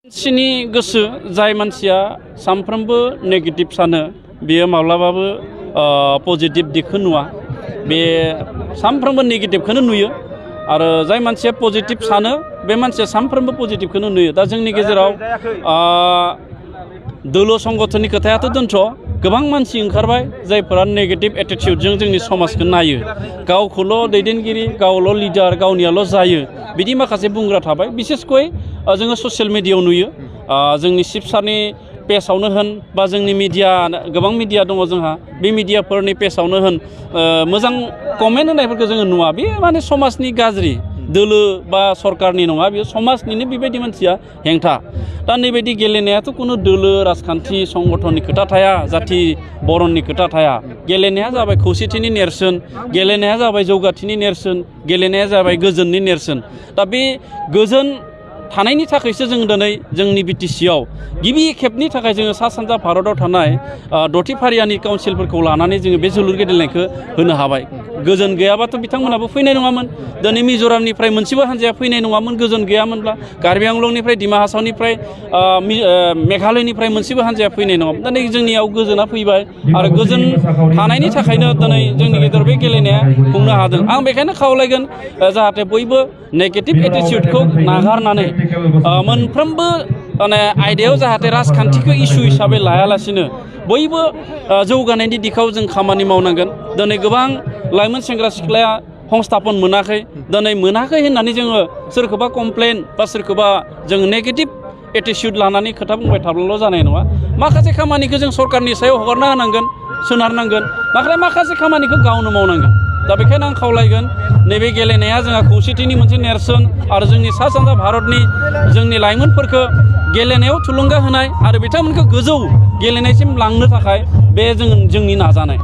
मानसिनि गोसो जाय मानसिया सानफ्रोमबो नेगेटिभ सानो बेयो माब्लाबाबो पजिटिभ दिगखौ नुवा बे सानफ्रोमबो नेगेटिभखौनो नुयो आरो जाय मानसिया पजिटिभ सानो बे मानसिया सानफ्रोमबो पजिटिभखौनो नुयो दा जोंनि गेजेराव दोलो संगठननि खोथायाथ' दोनथ' गोबां मानसि ओंखारबाय जायफोरा नेगेटिभ एटिट्युडजों जोंनि समाजखौ नायो गावखौल' दैदेनगिरि गावल' लिडार गावनियाल' जायो बिदि माखासे बुंग्रा थाबाय बिसेसकय जोङो ससियेल मिडियायाव नुयो जोंनि चिफ सारनि पेजआवनो होन बा जोंनि मिडिया गोबां मिडिया दङ जोंहा बे मिडियाफोरनि पेजआवनो होन मोजां कमेन्ट होनायफोरखौ जोङो नुवा बे माने समाजनि गाज्रि दोलो बा सरकारनि नङा बेयो समाजनिनो बेबायदि मानसिया हेंथा दा नैबायदि गेलेनायाथ' कुनु दोलो राजखान्थि संगठननि खोथा थाया जाथि बरननि खोथा थाया गेलेनाया जाबाय खौसेथिनि नेरसोन गेलेनाया जाबाय जौगाथिनि नेरसोन गेलेनाया जाबाय गोजोननि नेरसोन दा बे गोजोन थानायनि थाखायसो जों दिनै जोंनि बिटिसिआव गिबि खेबनि थाखाय जोङो सा सानजा भारतआव थानाय दथि फारियानि काउन्सिलफोरखौ लानानै जोङो बे जोलुर गेलेनायखौ होनो हाबाय गोजोन गैयाबाथ' बिथांमोनाबो फैनाय नङामोन दिनै मिज'रामनिफ्राय मोनसेबो हान्जाया फैनाय नङामोन गोजोन गैयामोनब्ला कार्बि आंलंनिफ्राय डिमा हासावनिफ्राय मेघालयनिफ्राय मोनसेबो हान्जाया फैनाय नङामोन दिनै जोंनियाव गोजोना फैबाय आरो गोजोन थानायनि थाखायनो दिनै जोंनि गेजेराव बे गेलेनाया खुंनो हादों आं बेखायनो खावलायगोन जाहाथे बयबो नेगेटिभ एटिट्युडखौ नागारनानै मोनफ्रोमबो माने आयदायाव जाहाथे राजखान्थिखौ इसु हिसाबै लायालासिनो बयबो जौगानायनि दिखाव जों खामानि मावनांगोन दिनै गोबां लाइमोन सेंग्रा सिख्लाया संस्थापन मोनाखै दिनै मोनाखै होननानै जोङो सोरखौबा कमप्लेन बा सोरखौबा जों नेगेटिभ एटिट्युड लानानै खोथा बुंबाय थाब्लाल' जानाय नङा माखासे खामानिखौ जों सरकारनि सायाव हगारना होनांगोन सोनारनांगोन माखासे खामानिखौ गावनो मावनांगोन दा बेखायनो आं खावलायगोन नैबे गेलेनाया जोंहा खौसेथिनि मोनसे नेरसोन आरो जोंनि सा सानजा भारतनि जोंनि लाइमोनफोरखौ गेलेनायाव थुलुंगा होनाय आरो बिथांमोनखौ गोजौ गेलेनायसिम लांनो थाखाय बे जोंनि नाजानाय